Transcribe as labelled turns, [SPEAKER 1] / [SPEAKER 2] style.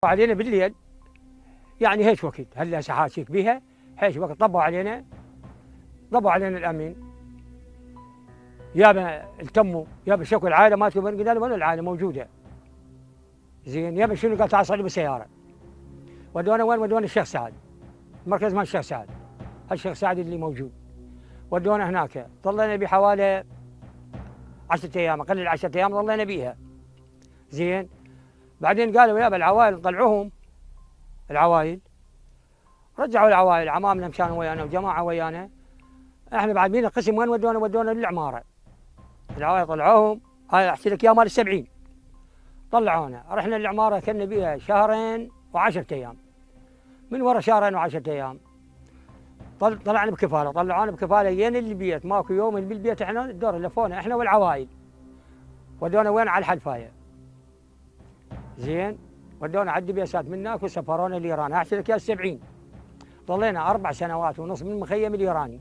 [SPEAKER 1] علينا بالليل، يعني هيش وقت هلا سحاشيك بها، هيش وقت ضبوا علينا الامين، يابا التموا، يابا شكوا العائله ما تبين، قلنا له وين العائله موجوده؟ زين يابا شنو؟ قال تعال صلي بالسياره. ودونا وين؟ ودونا الشيخ سعد، مركز مال الشيخ سعد، الشيخ سعد اللي موجود. ودونا هناك، ظلينا بحوالي 10 ايام، اقل 10 ايام ظلينا بيها. زين بعدين قالوا يابا العوائل طلعوهم، العوائل رجعوا العوائل، عمامنا مشان ويانا وجماعه ويانا. احنا بعد بينا قسم وين ودونا؟ ودونا للعماره. العوائل طلعوهم، هاي احكي لك يا مال ال70 طلعونا، رحنا للعماره كنا بيها شهرين و10 ايام. من ورا شهرين و10 ايام طلعنا بكفاله، طلعونا بكفاله ين البيت، ماكو يوم بالبيت احنا الدور لفونا احنا والعوائل. ودونا وين؟ على الحلفايه. زين ودونا على الدبيسات من هناك وسفرونا لايران، احكي لك يا ال70 ظلينا 4 سنوات ونص من المخيم الايراني.